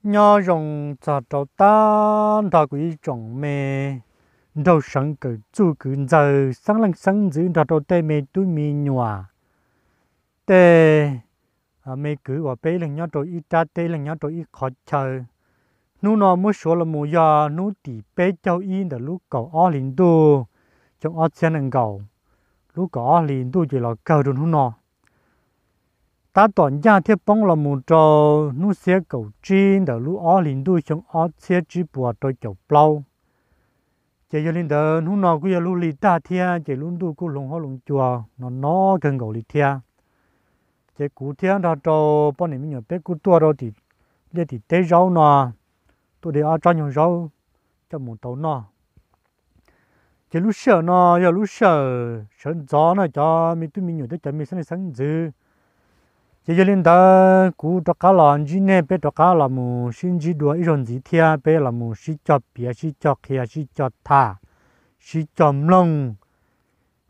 Nyob zoo txog rau tag nrho kuv ib tsoom me nraug seev kawm txuj kwv ntxawg xeeb leej xeeb ntxwv nrog rau tej me tub me nyuam, tej me kwv uas peb ib leeg nyob rau ib rab teb, ib leeg nyob rau ib qhov chaw. Hnub no muab suav los mus yog hnub tim peb caug ib ntawm lub kaum ob hlis ntuj xyoo ob txhiab nees nkaum. Lub kaum ob hlis ntuj ces los kawg rau hnub no. Tab tom ncaj thiab poob los mus rau hnub xiab kaum tsib ntawm lub ob hlis ntuj xyoo ob txhiab tsib puas rau caum plaub. Ces yog li ntawd hnub no kuj yog lub hli tag thiab ces lub ntuj kuj hloov huab hloov cua no no kawg nkaus li thiab. Ces kuv thiab nrog rau poj niam me nyuam peb kuj tuaj rau tim liaj tim teb zaub no, tuaj de ob tsob nyuag zaub coj mus tau noj. Ces lub sij hawm no yog lub sij hawm sawv ntxov no cov me tub me nyuam thiab cov me xeeb leej xeeb ntxwv. Ces yog li ntawd kuv rov qab los ntsib nej, peb rov qab los mus sib ntsib dua ib zaug ntxiv thiab peb los mus sib cog piav, sib cog qhia, sib cog tham, sib cog mloog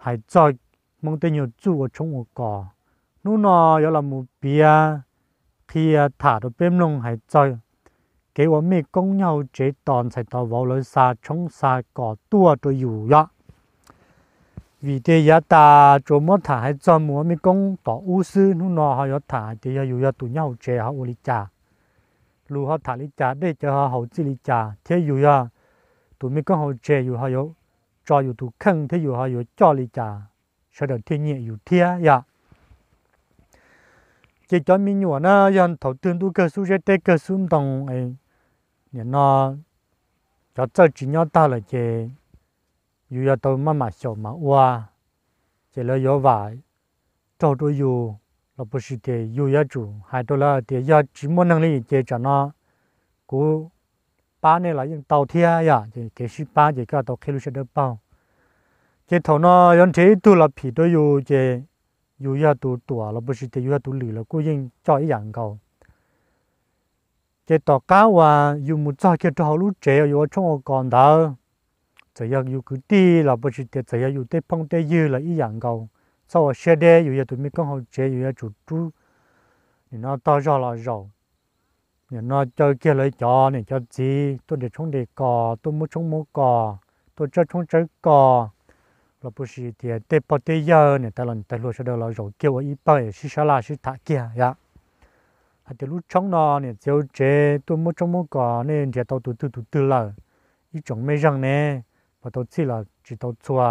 hais txog Hmoob tej nyuag txuj ua tshoob ua kos. Hnub no yuav los mus piav qhia tham rau peb mloog hais txog kev ua mej koob nyob hauv tsev tos ntxhais tos vauv lawv xa tshoob xa kos tuaj rau yus yom. Vim tias yav tas tsuas muab tham hais txog mus ua mej koob tom ub xwb, hnub no ho yuav tham hais tias yog yus yog tus nyob hauv tsev ho ua li cas, lus ho tham li cas, dej cawv ho haus txij li cas, thiab yus yog tus mej koob hauv tsev yus ho yuav tso yus tus kheej thiab yus ho yuav coj li cas sawv daws thiaj nyiam yus thiab yom. Ces cov me nyuam na yog thaum twg ntuj kawg xub zeb teb kawg xub ntoo, nim no cov txawj tsis nyob tag lawm ces yus yuav tau maj mam xyaum mam ua, ces lawv yuav vam raug rau yus los puas sis tias yus yuav tsum hais rau lawv tias yog tsis muaj neeg li ces tsam no kuv pab nej los yeej tau thiab yom. Ces kev sib pab ces koj tau qhib lub siab dawb paug. Ces thaum no yuav nrhiav ib tug los phim rau yus ces yus yog tus tuam los puas sis tias yus yog tus lwm los kuj yeej coj ib yam nkaus. Ces tom qab uas yus mus txog kiag rau hauv lub tsev uas yus ua tshoob ua kos ntawd, txawm yog yus kwv tij los puas sis tias txawm yog yus tej phooj tej ywg los ib yam nkaus, txhob ua siab deb, yus yog tus mej koob hauv tsev yus yuav tsum rub nim no tog zog los zaum. Nim no caw kiag lawv cov niam cov txiv tuaj nres tshoob nres kos, tuaj muab tshoob muab kos, tuaj tsawb tshoob tsawb kos, los puas sis tias tej pog tej yawg niam tais los niam tais hluas sawv daws los zaum kiag ua ib pawg sib sab laj sib tham kiag yom. Hais tias lub tshoob no niam txiv hauv tsev tuaj muab tshoob muab kos nej nrhiav tau tus twg tus twg lawm, ib tsoom mej zeej ne, puas tau txhij los tsis tau txhua,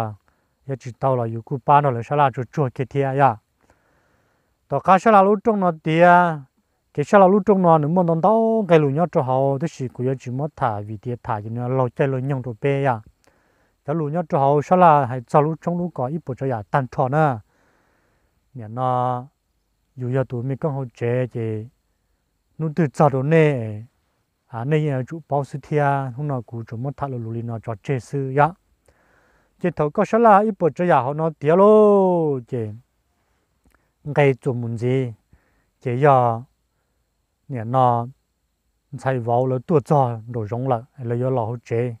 yog tsis tau los yus kuj pab nrog lawv sab laj tsuag tsuag kiag thiab yom. Tom qab sab laj lub rooj no tiav, kev sab laj lub rooj no nws muaj ntau ntau nqe lus nyob rau hauv tab sis kuv yuav tsis muab tham vim tias tham ces nws laug caij laug nyoog rau peb yom. Cov lus nyob rau hauv sab laj hais txog lub tshoob lub kos ib puas tsav yam tag nrho na. Nim no yus yog tus mej koob hauv tsev ces hnub twg txog rau nej, nej yeej yuav tsum paub xwb thiab. Hnub no kuv tsuas muab tham lus lus li no tso tseg xwb yom. Ces thaum koj sab laj ib puas tsav yam hauv no tiav lauj ces nqe txuas mus ntxiv ces yog nim no ntxhais vauv lawv tuaj txog nraum zoov lawm, lawv yuav los hauv tsev.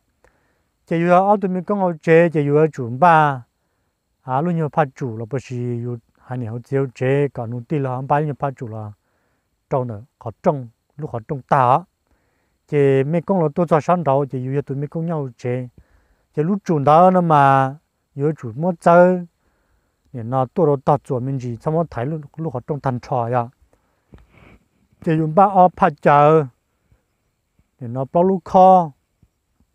Ces yus yog ob tug mej koob hauv tsev ces yus yuav tsum npaj lub nyuag phaj tsum los puas sis yus haiv niam hauv txiv hauv tsev kom nus tij los npaj lub nyuag phaj tsum los rau ntawm qhov rooj, lub qhov rooj tag os. Ces mej koob los tuaj txog sab nraud ces yus yog tus mej koob nyob hauv tsev, ces lub tsum ntawd no mas yus yuav tsum muab txawb nim no tuaj rau tog txuas me ntsis, txhob muab thaiv lub qhov rooj tag nrho yom. Ces yus npaj ob phaj cawv, nim no plaub lub khob,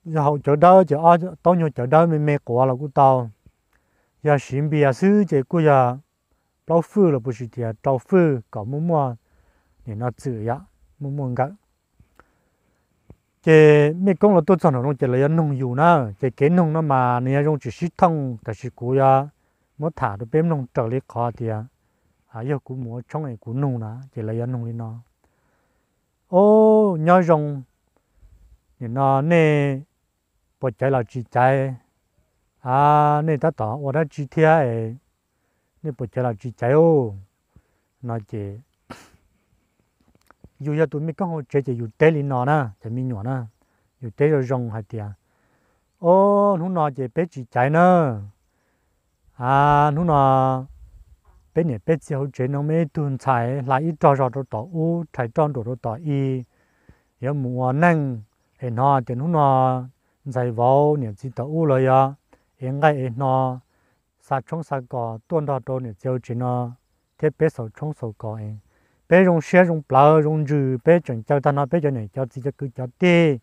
yog haus cawv dawb ces ob taub nyuag cawv dawb me me quav los kuj tau, yog siv npias xwb ces kuj yog plaub fwj los puas sis tias rau fwj kom muaj muaj nim no txwm yom, muaj muaj nkawm. Ces mej koob los tuaj txog nraum no ces lawv yuav noog yus na, ces kev noog no mas nws yuav zoo tsis sib thooj tab sis kuv yuav muab tham rau peb mloog raws li qhov tias yog kuv mus ua tshoob es kuv nug na ces lawv yuav nug li no: Ob, nyob zoo, nim no nej puas caiv los tsis caiv? A, nej tab tom ua dab tsi thiab? Nej puas caiv los tsis caiv? No ces yus yog tus mej koob hauv tsev ces yus teb li no na, cov me nyuam na, yus teb zoo zoo hais tias: Ob, hnub no ces peb tsis caiv na. A, hnub no peb niam peb txiv hauv tsev no muaj ib tug ntxhais hla ib rog zog rau tom ub, rhais roj nruam rau tom i, yuav mus ua neej, es hnov tias hnub no ntxhais vauv niam txiv thaum ub los yog ev nqaij ev hno, xa tshoob xa kos tuaj nrog rau niam txiv hauv tsev no thiab peb xaus tshoob xaus kos es peb zoo siab zoo plawv zoo ntsws, peb tseem caw tag nrho peb cov niam cov txiv cov kwv cov tij,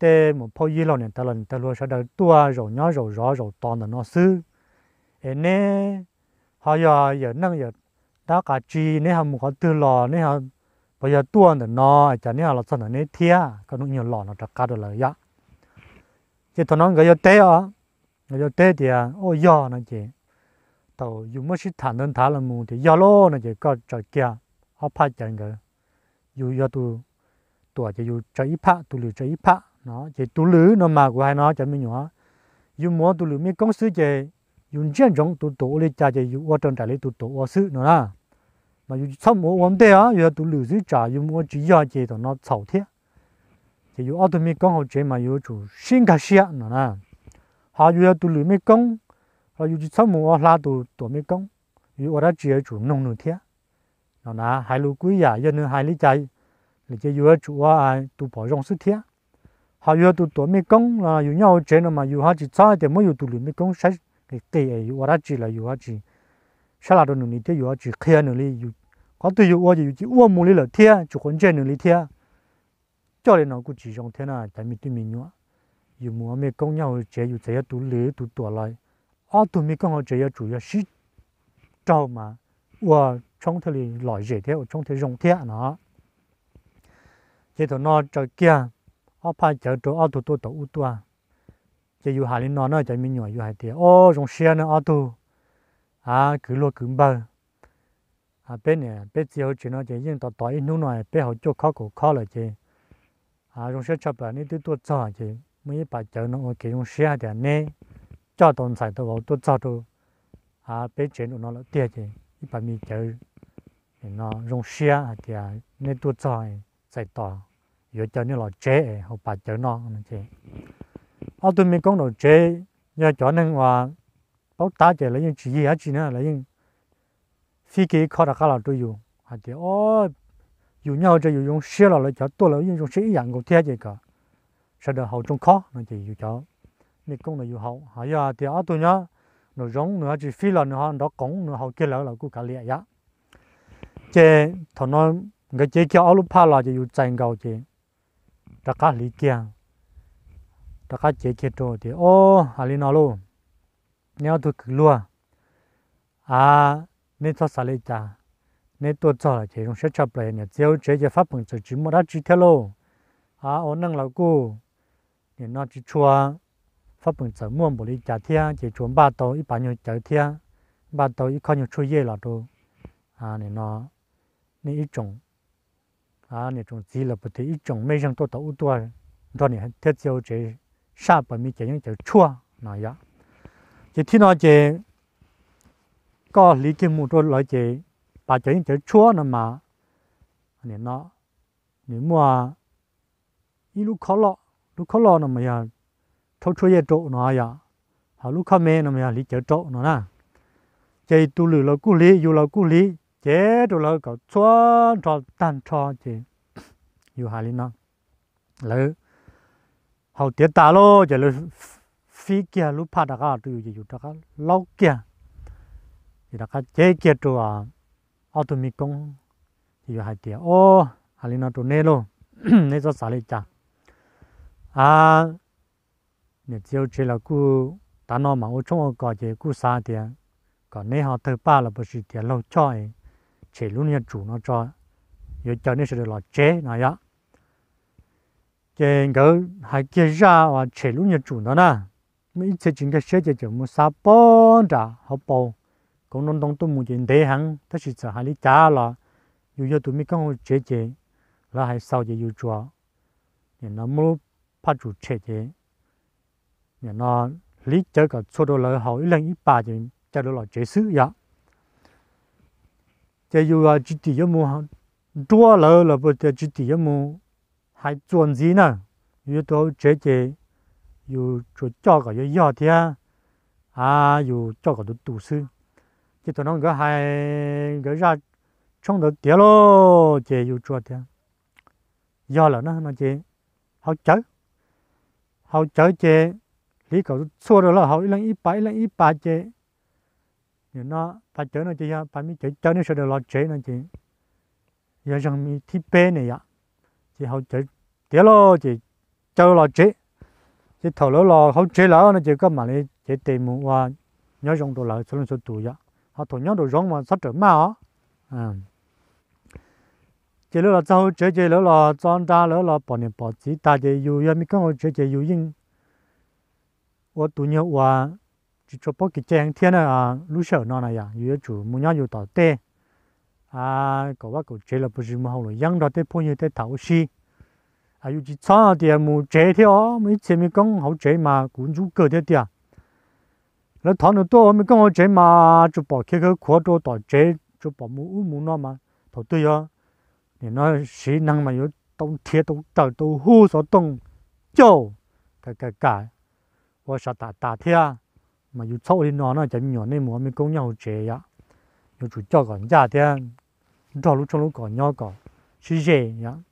tej muam phauj yij laug niam tais los niam tais hluas sawv daws tuaj zaum nyob zaum zov zaum tos ntawm no xwb. Es neb ho yog yawm neej yawm dab qas tsi, neb ho mus qhov twg los, neb ho puas yog tuaj ntawm no, cas neb ho los txog ntawm neb thiab? Koj hnub ib nyuag los no rov qab rau lawv yom. Ces thaum no nkawd yuav teb os, nkawd yuav teb tias, Ua yog no ces thaum yus muab sib tham ntawd nthav los mus tias yog lauj no ces koj tsaws kiag ob phaj cawv nkawd. Yus yog tus tuam ces yus tsaws ib phaj, tus lwm tsaws ib phaj no. Ces tus lwm no mas kuv hais no cov me nyuam, yus mus ua tus lwm mej koob xwb ces yus ntsia ntsoov tus tuam ua li cas ces yus ua raws nraim li tus tuam ua xwb no na. Mas yus tsis txhob mus ua ua ntej os, yus yog tus lwm xwb tsam yus mus ua tsis yog ces thaum no txhaum thiab. Ces yus ob tug mej koob hauv tsev mas yus yuav tsum sib nkag siab no na. Ho yus yog tus lwm mej koob los yus tsis txhob mus ua hla tus tuam mej koob, yus ua dab tsi yuav tsum noog nws thiab no na. Hais lus kuj ib yam, yog nws hais li cas lawm ces yus yuav tsum ua tus pom zoo xwb thiab. Ho yus yog tus tuam mej koob los yus nyob hauv tsev no mas yus ho tsis txhob tias muab yus tus lwm mej koob saib qis qis es yus ua dab tsi los yus ho tsis sab laj rau nws li thiab yus ho tsis qhia nws li. Qhov twg yus ua ces yus cia ua mus li lawm thiab tsis quav ntsej nws li thiab. Coj li no kuj tsis zoo thiab na cov me tub me nyuam. Yus mus ua mej koob nyob hauv tsev yus txawm yog tus lwm tus tuam los ob tug mej koob hauv tsev yuav tsum yog sib raug mas ua tshoob thiaj li lom zem thiab ua tshoob thiaj zoo thiab no. Ces thaum no tsaws kiag ob phaj cawv rau ob tug tuaj tom ub tuaj. Ces yus hais li no na cov me nyuam, yus hais tias, Au, zoo siab na ob tug, a, kwv luag kwv npawg. Peb niam peb txiv hauv tsev no ces yeej tos tos ib hnub no peb haus cuaj khob kaum khob lawm ces zoo siab tshaj plaws neb twb tuaj txog ces muaj ib pas cawv no ua kev zoo siab hais tias neb coj tau ntxhais tau vauv tuaj txog rau peb tsev nraum no lawm tiag ces ib pas me cawv no zoo siab hais tias neb tuaj txog, txais tos yuav caw neb los tsev es haus pas cawv no no ces ob tug me koob nraum tsev yog cov neeg uas paub tab ces lawv yeej tsis yig dab tsi na, lawv yeej fij kiag ib khob rov qab los rau yus hais tias, Au, yus nyob hauv tsev yus zoo siab los lawv cov tuaj lawv yeej zoo siab ib yam nkaus thiab ces kom sawv daws haus tsoo khob no ces yus cov me koob no yus haus. Ho yog tias ob tug nyob nraum zoov nws ho tsis fij los nws ho nrov qoov nws haus kiag lawv los kuj kav liam yom. Ces thaum no nkawd cev kiag ob lub phaj los ces yus txais nkaus ces rov qab hliv kiag, rov qab cev kiag rau tias, Au, hais li no lauj, neb ob tug kwv luag, a, neb txhob xav li cas, neb tuaj txog lawm ces zoo siab tshaj plaws, niam txiv hauv tsev ces fab peem txawm tsis muaj dab tsi thiab lauj. A, ua neej los kuj nim no tsis tshua fab peem txawm muaj npaum li cas thiab ces tsuas npaj tau ib pas nyuag cawv thiab npaj tau ib khob nyuag tshuaj yej los rau nim no nej ib tsoom niam tsoom txiv los puas tias ib tsoom mej zeeg tuaj tom ub tuaj nrog niam thiab txiv hauv tsev saj pas me cawv yeeb cawv tshuaj no yom. Ces thib no ces koj hliv kiag mus rau lawv ces pas cawv yeeb cawv tshuaj no mas nim no nws muaj ib lub khob loj, lub khob loj no mas yog rhaub tshuaj yej rau no yom, ho lub khob me no mas yog hliv cawv rau no na. Ces tus lwm los kuj hliv, yus los kuj hliv, cev rau lawv kom txhua nrho tag nrho ces yus hais li no, lawv haus tiav tas lauj ces lawv fib kiag lub phaj rov qab los rau yus ces yus rov qab laub kiag, ces rov qab cev kiag rau ob tug me koob, ces yus hais tias, Au, hais li no rau neb lauj, neb txhob xav li cas. A, niam txiv hauv tsev los kuj tav no mas ua tshoob ua kos ces kuj xav tias kom neb ho tawg paj los puas sis tias laug choj es tshem lub nyuag tsum no tso, yuav caw nej sawv daws los tsev no yom. Ces nkawd hais kiag zaj uas tshem lub nyuag tsum ntawd na, muaj ib txhia tsis nkag siab ces txawm mus xa pog nram hauv paus koov ntoo ntoo tuaj mus ces ntev heev, tab sis txawm hais li cas los yus yog tus me koob hauv tsev ces lawv hais xaus ces yus tsuas nim no muab lub phaj tsum tshem ces nim no hliv cawv kom txhua rau lawv haus ib leeg ib pas ces caw lawv los tsev xwb yom. Ces yus tsis tim yuav mus nruab lawv los puas tias tsis tim yuav mus hais txuas ntxiv na, yus yog tus hauv tsev ces yus tsuas coj kom yog yog thiab, a, yus coj kom tus tus xwb. Ces thaum no nkawd hais nkawd zaj tshoob ntawd tiav lauj ces yus tsuas tias, yog lawm na no ces haus cawv, haus cawv ces hliv kom txhua rau lawv haus ib leeg ib pas ib leeg ib pas ces nim no pas cawv no ces yog pas me cawv caw nej sawv daws los tsev no ces yog zaug me thib peb ne yom, ces haus cawv tiav lauj ces caw los tsev. Ces thaum lawv los hauv tsev lawm no ces koj mam li cev tes mus ua nyob zoo rau lawv txhua leej txhua tus yom, ho thaum nyob nraum zoov mas txhob rawm maj os. Ces lawv los txog hauv tsev ces lawv los txo nra lawv los pom niam pom txiv tag ces yus yog me koob hauv tsev ces yus yeej ua tus nyuag uas tsis tshua paub kev cai heev thiab na. Lub sij hawm no na yom yus yuav tsum mus nyob yus tom tej, kaum vaj kaum tsev los puas tsis mus haus luam yeeb nrog tej phooj ywg tej tham ua si. Yus tsis txhob tias mus tsev thiab os, muaj ib txhia me koob hauv tsev mas kuv ntxub kawg thiab tiag. Lawv thov nws tuaj ua me koob hauv tsev mas tsuas pom khiav khawv khuav rau tom tsev, tsuas pom mus ub mus no mas thaum twg yog nim no siv neeg mas yuav tau nrhiav tau raws tau hu xov tooj cauj kam kam kam ua sas tas tas thiab. Mas yus txhob ua li no na cov me nyuam, nej mus ua me koob nyob hauv tsev yom, yuav tsum coj kom ncaj thiab nrog lub tshoob lub kos nyob kom sib ze yom.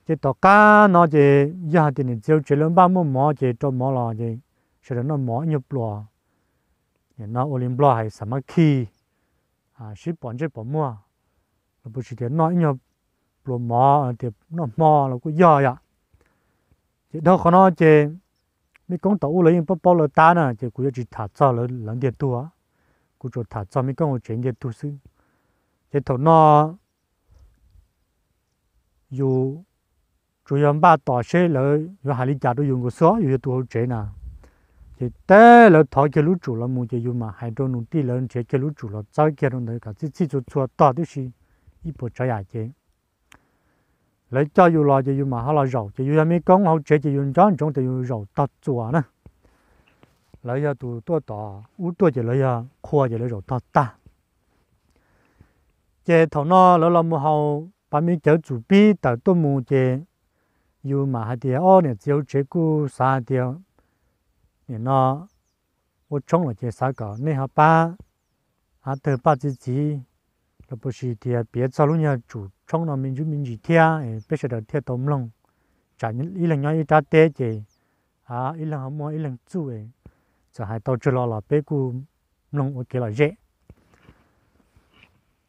Ces tom qab no ces yog hais tias niam txiv hauv tsev lawv npaj muaj mov ces rau mov los ces sawv daws noj mov ib nyuag pluas, nim no ua li Nplog hais xas mab khij, sib pom ntsej pom muag, los puas tsis tias noj ib nyuag pluas mov tias noj hmo los kuj yog yom. Ces dhau qhov no ces me koob tom ub lawv yeej paub paub lawv tab na ces kuv yuav tsis tham txog lawv ntiag tug, kuv tsuas tham txog me koob hauv tsev ntiag tug xwb. Ces thaum no yus tsuas yog npaj tos seb lawv yuav hais li cas rau yus nkaus xwb, yus yog tus hauv tsev na. Ces teb lawv thov kiag lub tsum los mus ces yus mam hais rau nus tij lawv nrhiav kiag lub tsum los txawb kiag rau ntawd kom txhij txhij txhua txhua tog tib si ib puas tsav yam ces lawv coj yus los ces yus mam ho los zaum. Ces yus yog me koob hauv tsev ces yus nco ntsoov tias yus zaum tog txuas na. Lawv yog tus tuaj tom ub tuaj ces lawv yog qhua ces lawv zaum tog tag. Ces thaum no lawv los mus haus pas me cawv txum pib tawm tuaj mus ces yus mam hais tias, o, niam txiv hauv tsev kuj xav hais tias nim no ua tshoob lawm ces xav kom nej ho pab av tawg paj txi txiv los puas tsis tias piav txog lub nyuag tsum tshoob no me ntsis me ntsis thiab peb sawv daws thiaj tau mloog. Tsam ib leeg nyob ib rab teb ces ib leeg ho muaj ib leeg txuj, txawm hais tau tsawg lo los peb kuj mloog ua kev lom zem.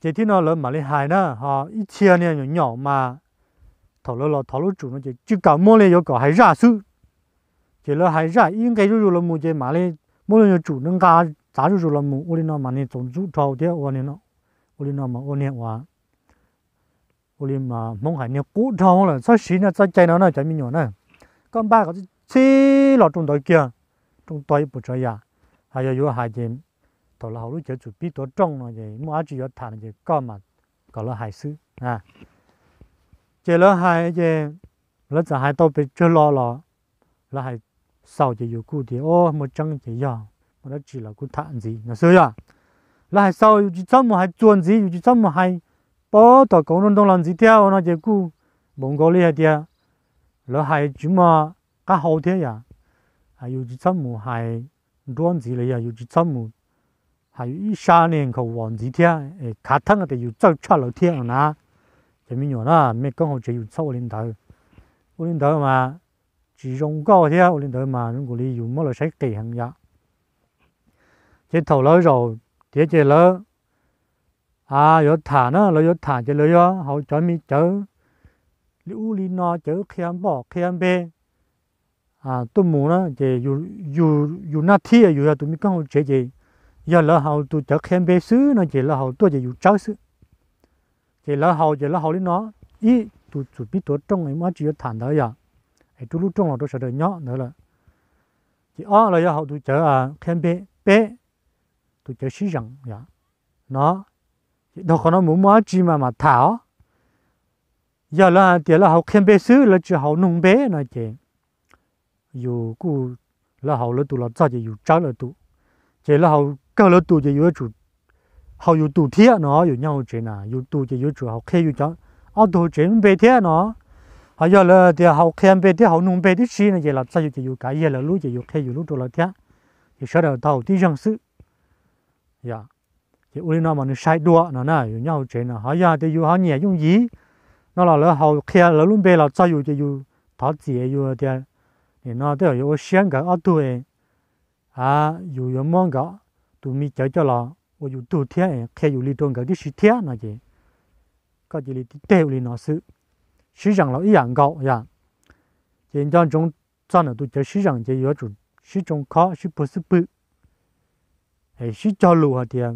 Ces thib no lawv mam li hais na, ho ib txhia niag nyuam nyaum mas thaum lawv los thov lub tsum no ces tsis kam muab li, yuav kom hais zaj xwb. Ces lawv hais zaj ib nqe zuj zus los mus ces mam li muab lub nyuag tsum no nqa txav zuj zus los mus. Ua li no mas niag txaus ntxub dhau thiab ua, ua li no mas ua niag ua, ua li mas Hmoob hais niag qub dhau lawm. Txhob siv niag txoj cai no na cov me nyuam na, koj npaj kom txhij los rau ntawd kiag, rooj tog ib puas tsav yam. Hais yog yuav hais ces thaum lawv haus lub cawv txum pib tuav rooj no ces muaj dab tsi yuav tham no ces koj mam kom lawv hais xwb. Ces lawv hais ces lawv txawm hais tau pes tsawg lo los lawv hais xaus ces yus kuj tias, o, muaj tseeb ces yog, muaj dab tsi los kuj tham ntxiv no xwb yom. Lawv hais xaus yus tsis txhob mus hais txuas ntxiv, yus tsis txhob mus hais pab tom kauv ntoo ntoo los ntxiv thiab ua no ces kuj npaum nkaus li hais tias lawv hais tsis muaj qab hau thiab yom. Yus tsis txhob mus hais nruab ntxiv los yog yus tsis txhob mus hais yus ib sab niag nkhaus vos ntxiv thiab es khav theeb tias yus txawj tshaj lawv thiab no na. Cov me nyuam na, me koob hauv tsev yus txhob ua li ntawd. Ua li ntawd mas tsis zoo nkauj thiab ua li ntawd mas zoo nkaus li yus muab lawv saib qis heev yom. Ces thaum lawv zaum tiav ces lawv yuav tham na, lawv yuav tham ces lawv yuav haus cov me cawv li ub li no, cawv qhia npoj qhia npe tuaj mus na. Ces yus naj thib yus yog tus me koob hauv tsev ces yog lawv haus tus cawv qhia npe xwb no ces lawv haus tuaj ces yus tsawb xwb. Ces lawv haus ces lawv haus li no, ib, tus txum pib tuav rooj es muaj dab tsi yuav tham ntawd yom, es rub lub rooj los rau sawv daws nyob ntawd lawm. Ces ob, lawv yuav haus tus cawv qhia npe, peb, tus cawv sib zeem yom no. Ces dhau qhov no mus muaj dab tsi mas mam tham os. Yog lawv hais tias lawv haus qhia npe xwb, lawv tsis haus nug npe no ces yus kuj, lawv haus lawv tus los txog ces yus tsawb lawv tus. Ces lawv haus kawg lawv tus ces yus yuav tsum haus yus tus thiab no. Yus nyob hauv tsev na, yus tus ces yuav tsum haus qhia yus cov ob tug hauv tsev lub npe thiab no. Ho yog lawv tias haus qhia npe thiab haus nug npe tib si no ces los txog yus ces yus kav yag lawv lub ces yus qhia yus lub rau lawv thiab. Ces sawv daws tau haus tib zeeg xwb. Ces ua li no mas nws sai dua no na, yus nyob hauv tsev no. Ho yog tias yus ho nyiam yooj yim, no los lawv haus qhia lawv lub npe los txog yus ces yus thov txim yus tias, nim no tej zaum yuav ua siab nkawd ob tug, yus yuav muab nkawd tus me cawv coj los ua yus tug thiab, qhia yus li rau nkawd tib si thiab no ces koj cia li tib teg ua li no xwb. Sib zeem los ib yam nkaus yom. Ces nco ntsoov txog ntawm tus cawv sib zeem ces yuav tsum sib tsoo khob sib puag xwb pwg, sib cog lus hais tias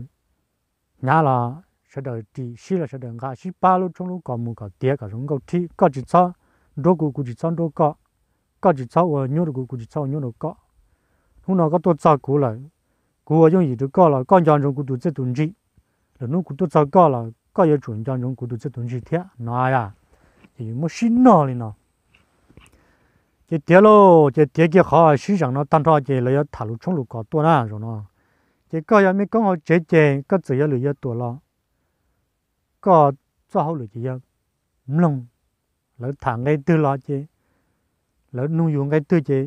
hnyav los sawv daws ris, sib los sawv daws nqa, sib pab lub tshoob lub kos mus kom tiav kom zoo nkauj thib. Koj tsis txhob nruab kuv, kuv tsis txhob nruab koj. Koj tsis txhob ua nyuaj rau kuv, kuv tsis txhob ua nyuaj rau koj. Hnub no koj tuaj txog kuv lawm, kuv ua yooj yim rau koj los koj nco ntsoov kuv tus txiaj tus ntsig. Lwm hnub kuv tuaj txog koj los koj yuav tsum nco ntsoov kuv tus txiaj tus ntsig thiab no. Ces yus muab sib nog li no. Ces tiav lauj, ces tiav kiag qhov sib zeem no tag nrho ces lawv yuav tham lus tshoob lus kos tuaj na zaum no. Ces koj yog mej koob hauv tsev ces koj txawm yog lwm yog tuam los koj txoj hauj lwm ces yog mloog lawv tham nqe twg los ces lawv nug yus nqe twg ces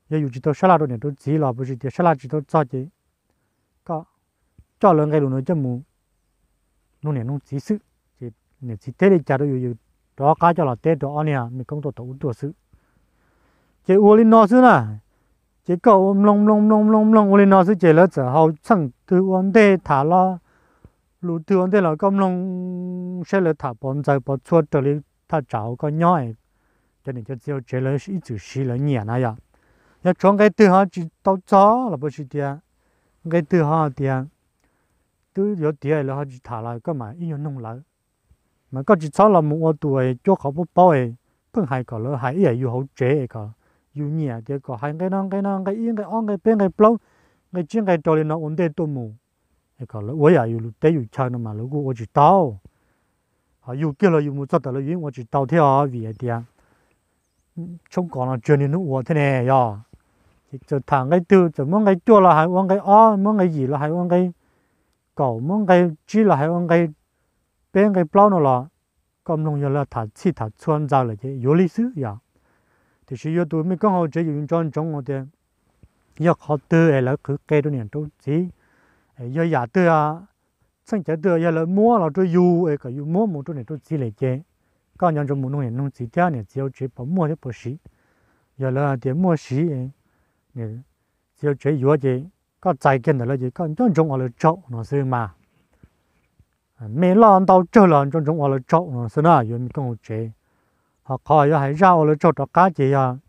yog yus tsis tau sab laj rau niam rau txiv los puas tsis tias sab laj tsis tau txog ces koj coj lawv nqe lus no coj mus nug niam nug txiv xwb. Ces niam txiv teb li cas rau yus, yus rov qab coj los teb rau ob niag mej koob tuaj tom ub tuaj xwb. Ces ua li no xwb na. Ces koj ua mloog mloog mloog mloog mloog ua li no xwb ces lawv txawm haus txheej twg ua ntej tham los lus twg ua ntej los koj mloog saib lawv tham pov ntxaws pov txhua raws li thaj tsam hauv koj nyob, cov niam cov txiv hauv tsev lawv ib txwm siv lawv nyiam na yom. Yog tshuav nqe twg ho tsis tau txog los puas tsis tias nqe twg ho tias twb yuav tiav lawv ho tsis tham los koj mam ib nyuag nug lawv. Mas koj tsis txhob los mus ua tus cuab qhov paub paub, pheej hais kom lawv hais ib yam yus hauv tsev kom yus nyiam tias kom hais nqe no nqe no nqe ib nqe ob nqe peb nqe plaub nqe tsib nqe rau li no ua ntej tuaj mus, kom lawv ua yam yus lus teb yus chaw no mas lawv kuj ua tsis tau. Ho yus kiag los yus mus txog tom lawv yus yeej ua tsis tau thiab os vim hais tias tshoob kos no tsuas niaj hnub ua thiab ne yog. Ces txawm tham nqe twg, txawm muab nqe cuaj los hais ua nqe ob, muab nqe yim los hais ua nqe kaum, muab nqe tsib los hais ua nqe peb nqe plaub no los koj mloog yog lawv tham txhij tham txhua ntxaws lawm ces yuav li xwb yom. Tiam sis yuav tus mej koob hauv tsev yus nco ntsoov tias yog qhov twg es lawv qhwv qe rau niam rau txiv, yog yam twg, txheej cawv twg yog lawv muab los rau yus es kom yus muab mus rau niam rau txiv lawm ces koj nco ntsoov mus nug niam nug txiv thiab niam txiv hauv tsev puas muaj thiab puas siv. Yog lawv hais tias muaj siv, txiv hauv tsev yuav ces koj txais kiag ntawm lawv ces koj nco ntsoov ua lawv tsaug no xwb mas. Mej loj ntau tsawg los nco ntsoov ua lawv tsaug no xwb na yuav mej koob hauv tsev. Ho qhov yuav hais zaj ua lawv tsaug rov qab ces yog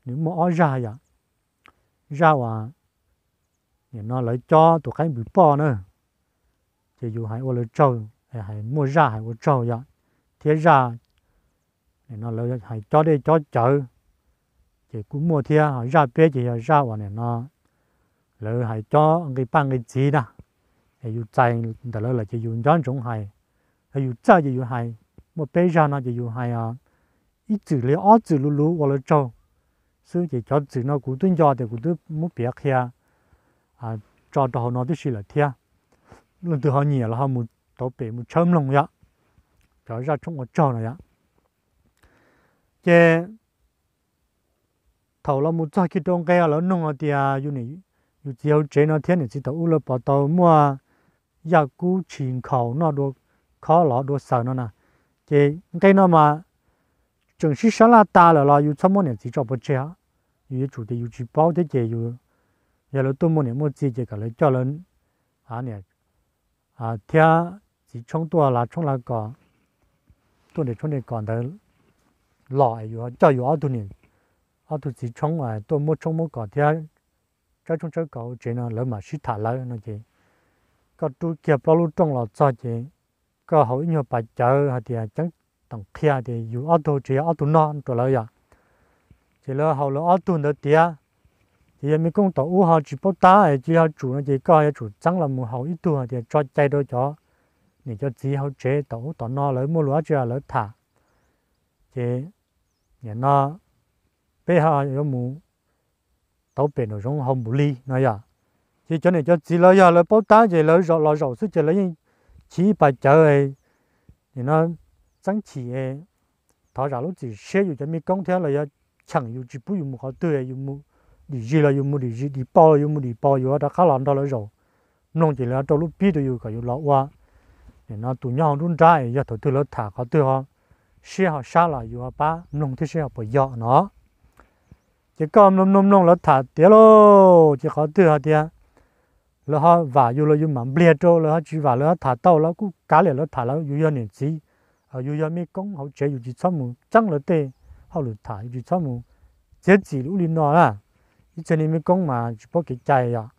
nws muaj ob zaj yom. Zaj uas nim no lawv cob tus qaib npws poj na, ces yus hais ua lawv tsaug, hais muaj zaj hais ua tsaug yom, thiab zaj nim no lawv hais cob dej cob cawv ces kuj muaj thiab. Ho zaj peb ces yog zaj uas nim no lawv hais cob nqi paj nqi txiv na, es yus txais ntawm lawv lawm ces yus nco ntsoov hais, yog yus txawj ces yus hais. Muaj peb zaj no ces yus hais ib txwm li ob txwm luv luv ua lawv tsaug xwb ces cov txwm no kuv twb nco tias kuv twb muab piav qhia tso rau hauv no tib si lawm thiab. Leej twg ho nyiam los ho mus tauv pem mus tshawb mloog yom, cov zaj tshoob ua tsaug no yom. Ces thaum los mus txog kiag rau nqe lawv nug hais tias yus txiv hauv tsev no thiab niam txiv thaum ub lawv puas tau muaj yaj kub tshis nkhaus noj dua khob lov dua xaws no na, ces nqe no mas tseem sib sab laj tas lawm los yus txhob muab niam txiv tso pov tseg. Yus yuav tsum tias yus tsis paub thiab ces yus, yog lawv tuaj muaj niam muaj txiv ces kom lawv coj lawv niam thiab txiv tshoob tuaj lav tshoob lav kos, tuaj nres tshoob nres kos ntawd los es yus coj yus ob tug niam, ob tug txiv tshoob tuaj muab tshoob muab kos thiab tsawb tshoob tsawb kos hauv tsev no lawv mam sib tham lawv no ces koj rub kiag plaub lub rooj los txog ces koj haus ib nyuag pas cawv hais tias ceeb toom qhia tias yus ob tug tsev yog ob tug no rau lawv yom. Ces lawv haus lawv ob tug ntawd tiav. Ces yog me koob tom ub ho tsis paub tab es cia li ho tsum no ces koj yuav tsum txeeb los mus haus ib tug hais tias tso cai rau cov niam cov txiv hauv tsev tom ub tom no lawv muaj lus dab tsi lawv tham. Ces nim no peb ho yuav mus tauv pem nraum zoov hauv npaum li no yom. Ces cov niam cov txiv lawv yog lawv paub tab ces lawv los zaum xwb ces lawv yeej chiv ib pas cawv, nim no txeeb chim, thov zam lub txim siab yus cov me koob thiab lawv yuav cheem yus tsis pub yus mus qhov twg, yus mus dim zis los yus mus dim zis, dim paus los yus mus dim paus, yus rov qab los nrog lawv zaum mloog ces lawv rau lub pib rau yus kom yus los ua nim no tus nyob hauv nruab nrab es yog thaum twg lawv tham qhov twg ho siab ho sab los yus ho pab mloog thiab seb ho puas yog no. Ces koj mloog mloog mloog lawv tham tiav lauj, ces qhov twg hais tias lawv ho vam yus los yus mam npliag rau, lawv ho tsis vam, lawv ho tham tau, lawv kuj kav liam lawv tham lawv, yus yog niam txiv, yus yog mej koob hauv tsev, yus tsis txhob mus txeeb lawv tej hauj lwm tham, yus tsis txhob mus txiav txim ub li no na. Ib txhia niag mej koob mas tsis paub kev cai yom.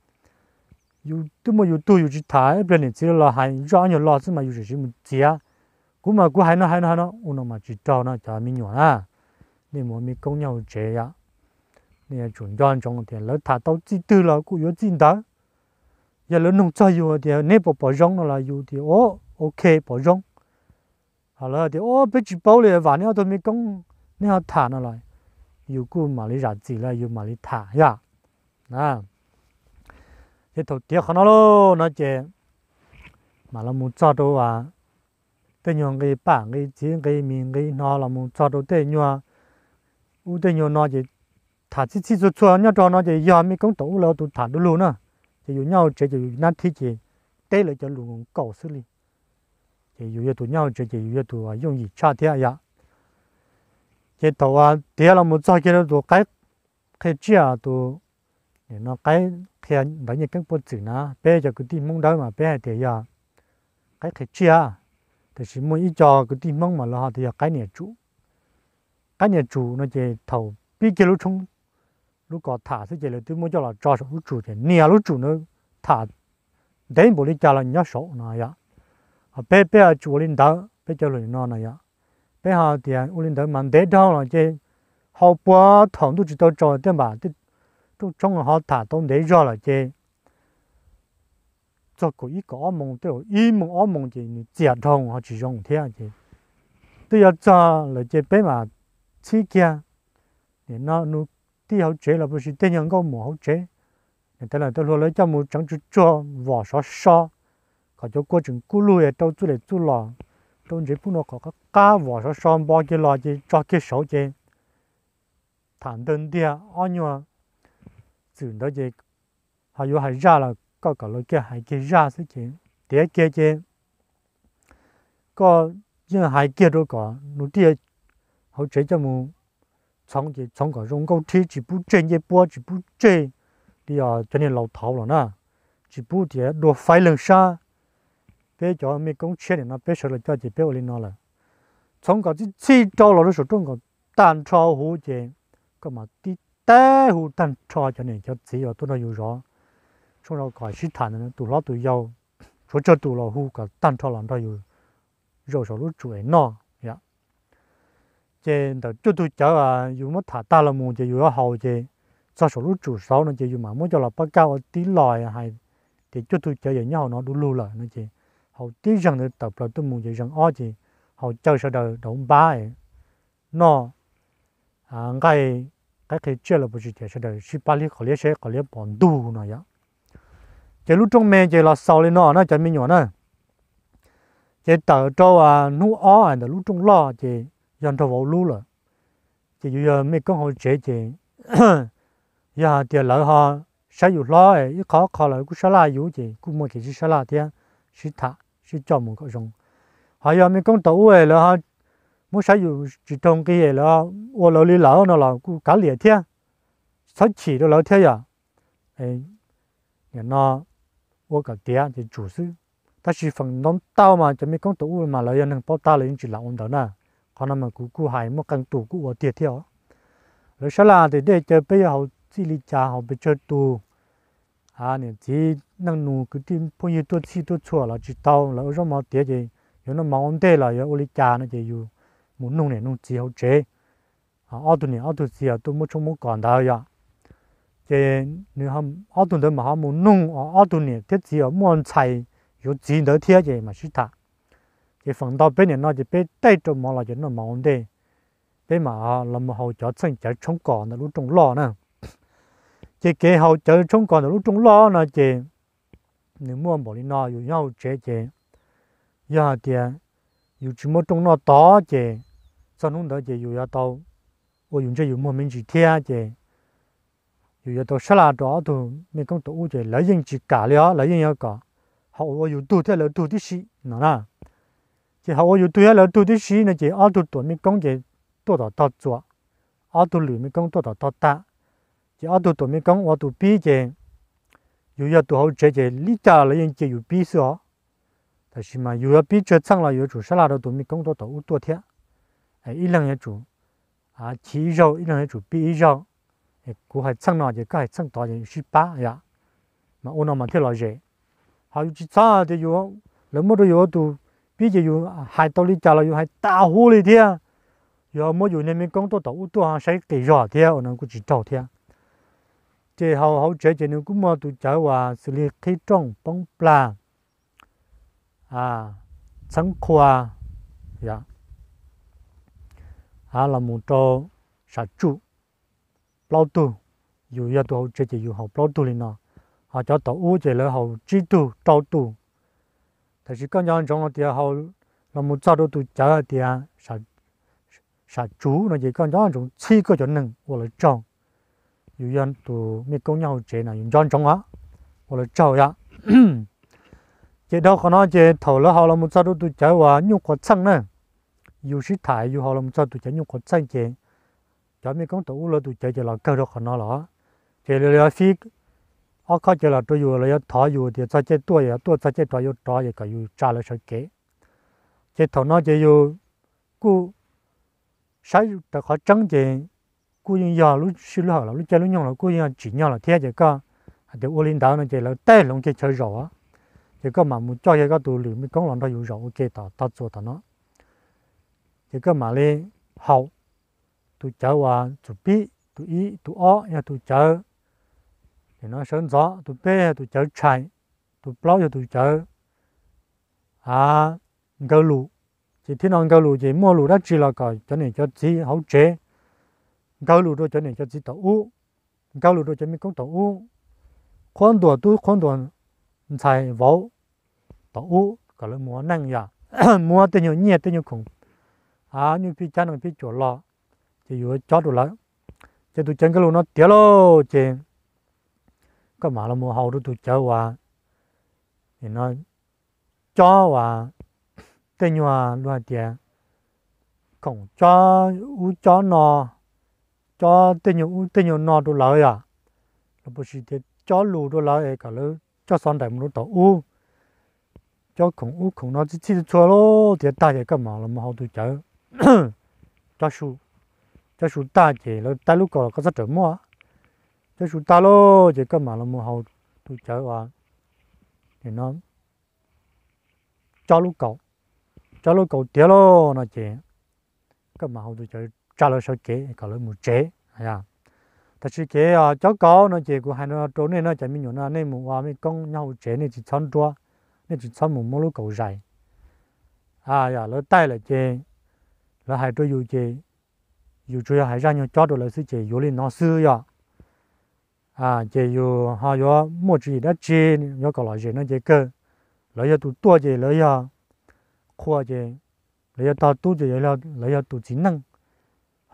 Yus twb muaj yus tug yus tsis tham, ib pliag niam txiv los hais zoj ob nyuag lo xwb mas yus tseem mus txiav. Kuv mas kuv hais no hais no hais no ua no mas tsis raug no cov me nyuam na. Nej mus mej koob nyob hauv tsev yom, nej yuav tsum nco ntsoov tias lawv tham tau txij twg los kuj yuav txij ntawd. Yog lawv nug txog yus tias neb puas pom zoo no los yus tias o, ok, pom zoo. Ho lawv tias o, peb tsis paub li, vam neb ob tug mej koob, neb ho tham no los yus kuj mam li zam txim los yus mam li tham yom. Ces thaum tiav qhov no lauj no ces mam los mus txog rau tej nyuag nqi paj nqi txiv nqi mis nqi hno los mus txog rau tej nyuag ub tej nyuag no ces tham txhij txhij txhua txhua nyob rau no ces yog mej koob tom ub lawv tus tham du lug na. Ces yus nyob hauv tsev ces yus nab thib ces teb lawv cov lus nkaus xwb li. Ces yus yog tus nyob hauv tsev ces yus yog tus yooj yim tshaj thiab yom. Ces thaum tiav los mus txog kiag rau tus qaib qhia tsiaj, tus nim no qaib qhia ntawv Nyiaj Keeb Puaj Txwm na, peb cov kwv tij Hmoob Dawb mas peb hais tias yog qaib qhia tsiaj, tiam sis muaj ib co kwv tij Hmoob mas lawv ho tias yog qaib niam tsum. Qaib niam tsum no ces thaum pib kiag lub tshoob lub kos tham xwb ces lawv twb muab coj los tso saum lub tsum ces nias lub tsum na, tham ntev npaum li cas los nyob saud no yom. Ho peb peb tsis ua li ntawd, peb cov lus no no yom, peb ho tias ua li ntawd mas ntev dhau los ces hau puag thaum ntuj tsis tau tsaus tiaj npam tej rooj tshoob ho tham tau ntev zog lawm ces txog kaum ib kaum ob moos tej zaum ib moos ob moos ces nws txias dhau ho tsis zoo thiab ces twb yuav txog lawm ces peb mam txhib kiag nim no nus tij hauv tsev los puas sis tej nyuag nkauj muam hauv tsev, niam tais lawm tej hluas lawv coj mus tseev tsuag tsuag vom sov so kom cov kua tseem kub lug rau txuj lem txuj los, rau ntsev pub no kom qab qab vom sov so npo kiag los ces tso kiag saud ces tham ntawg ntiag ob nyuag txwm ntawd ces ho yuav hais zaj los koj kom lawv kiag hais kiag zaj xwb ces tiav kiag ces koj yeej hais kiag rau kom nus tij hauv tsev coj mus txhoov ces txhoov kom zoo nkauj rhib, tsis pub tseg ncej puab, tsis pub tseg li os cov niag laus thaud los na, tsis pub tias dua faib leeg sab. Peb cov mej koob tshiab nim no peb sawv los coj ces peb ua li no lawm. Txhoov kom txhij txhij rau los rau saum rooj kom tag nrho huv ces koj mam tib teb hu tag nrho cov niam cov txiv uas tuaj nrog yus zov tshoob zov kos sib tham ntawd, tus hlob tus yau, tshuav tsawg tus los hu kom tag nrho los nrog yus zaum saum lub tsum es noj yom. Ces ntawm cuaj tug cawv yus muab tham tag los mus ces yus yuav haus ces txog saum lub tsum saud no ces yus mam muab coj los pab kaj ua tib los hais tias cuaj tug cawv yog nyob hauv no du lug lawm no ces haus tib zeeg ntawd tawm plaws tuaj mus ces zeeg ob ces haus caw sawv daws dauv npab noj nqaij qaib qhia tsiaj los puas tsis tias sawv daws sib pab hlib qhov liab seb qhov liab puas ntug no yom. Ces lub rooj me ces los xaus li no na cov me nyuam na. Ces tawm rau hnub ob ntawm lub rooj loj ces yog nrog vauv lub lawm. Ces yus yog mej koob hauv tsev ces yog hais tias lawv ho saib yus hlob ib qho qho lawv kuj sab laj yus ces kuj muaj kev sib sab laj thiab sib tham sib coj mus kom zoo. Ho yog mej koob tau ub lawv muab saib yus tsis raug nqi lawv ua lawv li lawm no los kuj kav liam thiab, txhob chim rau lawv thiab yom. Nim no ua kom tiav ces tsum xwb. Tab sis feem ntau ntau mas cov mej koob tau ub mas lawv yog neeg paub tab lawv yeej tsis lam ua ntawd na. Qhov no mas kuv kuj hais muaj qee tus kuj ua tiag thiab os. Lawv sab laj tias dej caw peb yuav haus txij li cas haus pes tsawg tus, niam txiv neej nus kwv tij phooj ywg tuaj txhij tuaj txhua los tsis tau, lawv ua zaub mov tiav ces yuav noj mov ua ntej los yuav ua li cas no ces yus mus nug niam nug txiv hauv tsev. Ob tug niam ob tug txiv tuaj muab tshoob muab kos ntawd yom. Ces nws, ob tug ntawd mas ho mus nug ob tug niam thiab txiv uas muaj ntxhais yuav txiv ntawd thiab ces mam sib tham. Ces feem ntau peb nim no ces peb tej rau mov los ces noj mov ua ntej, peb mam los mus haus cov txheej cawv tshoob kos ntawm lub rooj loj na. Ces kev haus cawv tshoob kos ntawm lub rooj loj no ces nws muaj npaum li no, yus nyob hauv tsev ces yog hais tias yus tsis muaj rooj noj tod ces txog hnub ntawd ces yus yuav tau ua yus ntsej yus muag me ntsis thiab ces yus yuav tau sab laj rau ob tug mej koob tau ub ces lawv yeej tsis kam li os, lawv yeej yuav kom ho ua yus tug thiab lawv tug tib si no na. Ces ho ua yus tug thiab lawv tug tib si no ces ob tug tuam mej koob ces tuaj tom tog txuas, ob tug lwm mej koob tuaj tom tog tag. Ces ob tug tuam mej koob ua tus pib ces yus yog tus hauv tsev ces li cas los yeej cia yus pib xwb os. Tab sis mas yus yuav pib tsawg txheej los yuav tsum sab laj rau tus mej koob tuaj tom ub tuaj thiab. Ib leeg yuav tsum chiv ib zaug, ib leeg yuav tsum pib ib zaug. Kuv hais txheej no ces koj hais txheej tod es sib pab yom, mas ua no mas thiaj lom zem. Ho yus tsis txhob tias yus, lawv muab rau yus ua tus pib ces yus hais tau li cas los yus hais tas huv li thiab. Yus ho muab yus niag mej koob tuaj tom ub tuaj ho saib qis zog thiab, ua no kuj tsis raug thiab. Ces hauv hauv tsev ces nws kuj muaj tus cawv uas xws li qhib rooj poob plag, txheeb qhua, los mus rau sam tsuj, plaub tug. Yus yog tus hauv tsev ces yus haus plaub tug li no, ho cov tom ub ces lawv haus tsib tug rau tug. Tab sis koj nco ntsoov hais tias los mus txog rau tus cawv hais tias sam tsuj no ces koj nco ntsoov txhib koj cov neeg ua lawv tsaug. Yus yog tus mej koob nyob hauv tsev no yus nco ntsoov os, ua lawv tsaug yom. Ces dhau qhov no ces thaum lawv haus los mus txog rau tus cawv uas nyuj quav txheej na, yus sib tham yus haus los mus txog tus cawv nyuj quav txheej ces cov mej koob tom ub lawv tus cawv ces los kawg rau qhov no los, ces lawv yuav fib ob khob cawv los rau yus, lawv yuav thov yus tias txog caij tuaj yuav tuaj, txog caij rov yuav rov, ces kom yus tsa lawv sawv kev. Ces thaum no ces yus kuj saib raws qhov tseeb ces kuj yeej yog lub sij lub hawm los lub caij lub nyoog los kuj yeej yog tsim nyog lawm thiab, ces koj hais tias ua li ntawd no ces lawv tej hloov kiag chaw zaum, ces koj mam mus coj kiag koj tus lwm mej koob los nrog yus zaum ua ke tom tog txuas tom no. Ces koj mam li haus tus cawv uas tus pib, tus ib, tus ob yog tus cawv, no sawv ntxov, tus peb yog tus cawv tshais, tus plaub yog tus cawv a nkawg lus. Ces thiab no nkawg lus ces muaj lus dab tsi los kom cov niam cov txiv hauv tsev nkawg lus rau cov niam cov txiv tom ub, nkawg lus rau cov mej koob tom ub, qhuab ntuas tub qhuab ntuas ntxhais vauv tom ub kom lawv mus ua neej yom, muab tej nyuag nyiaj tej nyuag khoom, nyuj phij cab nees phij cuam los, ces yus cob rau lawv. Ces tus cawv nkawg lus no tiav lauj, ces koj mam los mus haus rau tus cawv uas cob uas tej nyuag luag hais tias khoom cob ub cob no, cob tej nyuag ub tej nyuag no rau lawv yom, los puas sis tias cob lus rau lawv es kom lawv coj xov nraim mus rau tom ub, cob khoom ub khoom no txhij txhij txhua txhua lauj. Tiav tag ces koj mam los mus haus tus cawv cob su, cob su tag ces lawv taib lub kaus los koj txhob rawm muab, cob su tag lauj ces koj mam los mus haus tus cawv uas cob lub kaus, cob lub kaus tiav lauj no ces koj mam haus tus cawv tsa lawv sawv kev kom lawv mus tsev. Tab sis kev cob kaus no ces kuv hais no rau nej no, cov me nyuam no nej mus ua mej koob nyob hauv tsev nej tsis txhob nruab, nej tsis txhob mus muab lub kaus zais. Yog lawv taij lawm ces lawv hais rau yus ces yus tsuas yog hais zaj nyuag cob rau lawv xwb ces yuav li no xwb yom. Ces yus ho yuav muaj tswv yim dab tsi yuav kom lom zem no ces kawg, lawv yog tus tuaj ces lawv yog qhua ces lawv yog tog tub ces lawv yog tus txiv neej,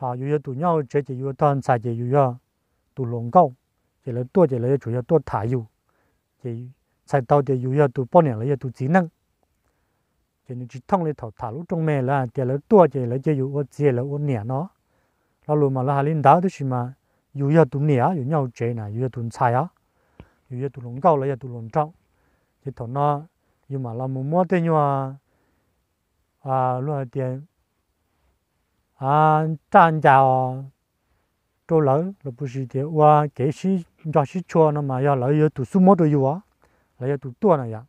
ho yus yog tus nyob hauv tsev ces yus yog tog ntxhais ces yus yog tus hluas nkauj, ces lawv tuaj ces lawv yuav tsum yog tuaj tham yus, ces txhais tau tias yus yog tus poj niam lawv yog tus txiv neej. Ces nws tsis thooj li thaum tham lub rooj me lawv hais tias lawv tuaj ces lawv cia yus ua txiv lawv ua niam no. Lo lus mas lawv hais li ntawd tab sis mas yus yog tus niam, yus nyob hauv tsev na, yus yog tus ntxhais os, yus yog tus hluas nkauj lawv yog tus hluas nraug. Ces thaum no yus mam los mus muab tej nyuag luag hais tias raj ncas rau lawv los puas sis tias ua kev sib nco sib tshua no mas yog lawv yog tus xub muab rau yus, lawv yog tus tuaj na yom.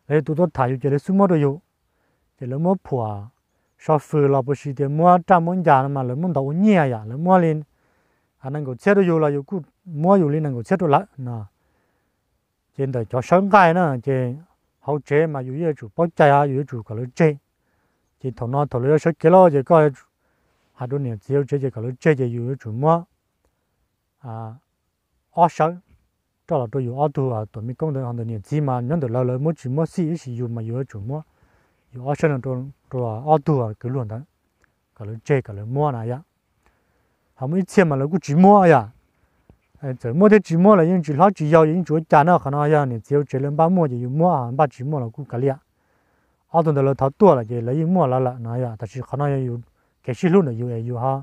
Lawv yog tus tuaj tham yus ces lawv xub muab rau yus, ces lawv muab phuam so fws los puas sis tias muab raj muab ncas no mas lawv muab ntov ua nyiaj yom, lawv muab li nees nkaum txhiab rau yus los yus kuj muab yus li nees nkaum txhiab rau lawv no. Ces ntawm cov sawb nqaij na ces hauv tsev mas yus yuav tsum paub cai, yus yuav tsum kom lawv tseg. Ces thaum no thaum lawv yuav sawv kev lawm ces koj hais rau niam txiv hauv tsev ces kom lawv tseg ces yus yuav tsum muab ob sawb roj los rau yus ob tug tuam me koob ntawd, ho ntawm niam txiv mas nyob ntawm lawv, lawv muab tsis muab xij, tab sis yus mas yus yuav tsum muab yus ob sawb no rau ob tug kwv luag ntawd kom lawv tseg kom lawv muab na yom. Ho muaj ib txhia mas lawv kuj tsis muab yom. Txawm muab thiab tsis muab los yeej tsis hlob tsis yau, yeej tsis ua cas no, qhov no yog niam txiv hauv tsev lawv npaj muaj ces yus muab, npaj tsis muaj los kuj kav liam. ob tug ntawd lawv thov tuaj lawm ces lawv yeej muaj lawv lawm no yom. Tab sis qhov no yog yus kev sib hlub ntawm yus es yus ho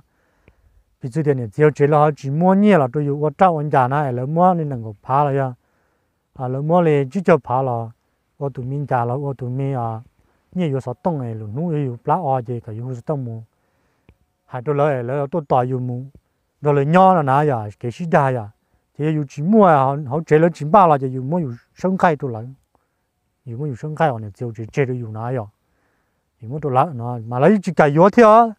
piv txwv tias niam txiv hauv tsev lawv ho tsis muab nyiaj los rau yus ua raj ua ncas na es lawv muab li nees nkaum phav los yog lawv muab li tsib caug phav los ua tus me ncas los ua tus me nyiaj yuav xov tooj es lwm hnub yog yus plab o ces kom yus hu xov tooj mus hais rau lawv es lawv tuaj tos yus mus nrog lawv nyob no na yom, kev sib dag yom. Ces yog yus tsis muaj, hauv tsev lawv tsis npaj los ces yus muab yus sab nqaij rau lawv, yus muab yus sab nqaij uas niam txiv hauv tsev tseg rau yus na yom, yus muab rau lawv no mas lawv yeej tsis kam yuav thiab.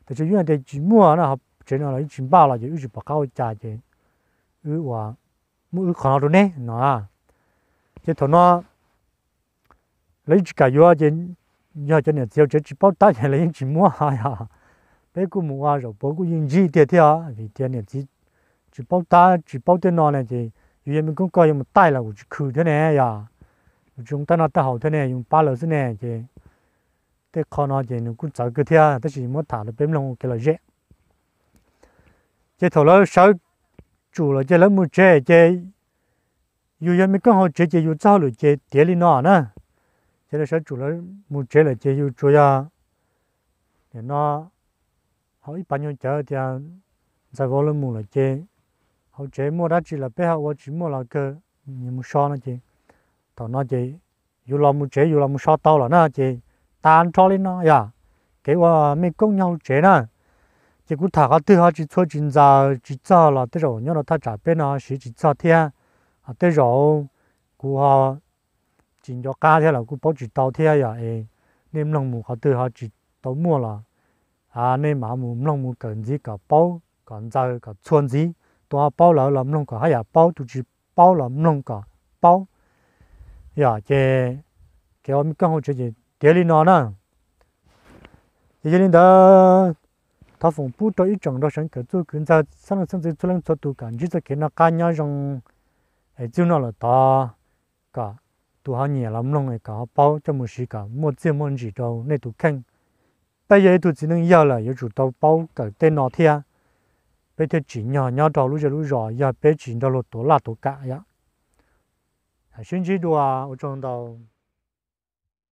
Tab sis yus tias tsis muaj na, hauv tsev no lawv yeej tsis npaj los ces wb tsis pom qab ua cas ces wb ua, muab wb qhov no rau neb no. Ces thaum no lawv yeej tsis kam yuav ces yog cov niam txiv hauv tsev tsis paub tab ces lawv yeej tsis muab yom. Peb kuj mus ua zaum puav kuj yeej ntsib tiag thiab os, vim tias niam txiv tsis paub tab tsis paub tej no ne ces yus yog me koob koj yuav mus taij los kuj tsis khw thiab ne yom. Yus tsis zoo taij noj taij haus thiab ne, yus pab lawv xwb ne ces tej qho no ces nws kuj txawv kawg thiab, tab sis muab tham rau peb mloog ua kev lom zem. Ces thaum lawv sawv tsum lawm ces lawv mus tsev ces yus yog me koob hauv tsev ces yus txoj hauj lwm ces tiav li no na. Ces lawv sawv tsum lawv mus tsev lawm ces yus tsuas yog nim no hauv ib pas nyuag cawv tias ntxhais vauv lawv mus lawm ces hauv tsev muaj dab tsi los peb ho ua, tsis muaj los kawg, mus so no ces thaum no ces yus los mus tsev yus los mus so tau lawm na ces tas nrho li no yom. Kev ua me koob nyob hauv tsev na, ces kuv tham qhov twg ho tsis txhua tsis ntxaws tsis txog los tej zaum nyob rau thaj tsam peb no siv tsis txog thiab. Ho tej zaum kuv ho tsis nco qab thiab los kuj paub tsis tau thiab yom. Es nej mloog mus qhov twg ho tsis tau muaj los nej mam ho mus mloog mus kawm ntxiv kom paub kom ntxaws kom txhua ntxiv. Tus ho paub lawm los mloog kom haj yam paub, tus tsis paub los mloog kom paub. Yog ces kev ua me koob hauv tsev ces tiav li no na. Ces yog li ntawd thov foom pub rau ib tsoom nraug seev kawm txuj kwv ntxawg xeeb leej xeeb ntxwv txhua leej txhua tus kom ntsib txoj kev noj qab nyob zoo es txij no lawm tod kom tus ho nyiam los mloog es kom ho paub coj mus siv kom muaj txiaj muaj ntsim rau nej tus kheej. Peb yog ib tug txiv neej yawg lawm yuav tsum tau paub kawm tej no thiab, peb thiaj tsim nyog nyob rau lub zej lub zos yog peb tsis nrog luag tuav laj tuav kam yom. Sib ntsib dua, ua tsaug ntau.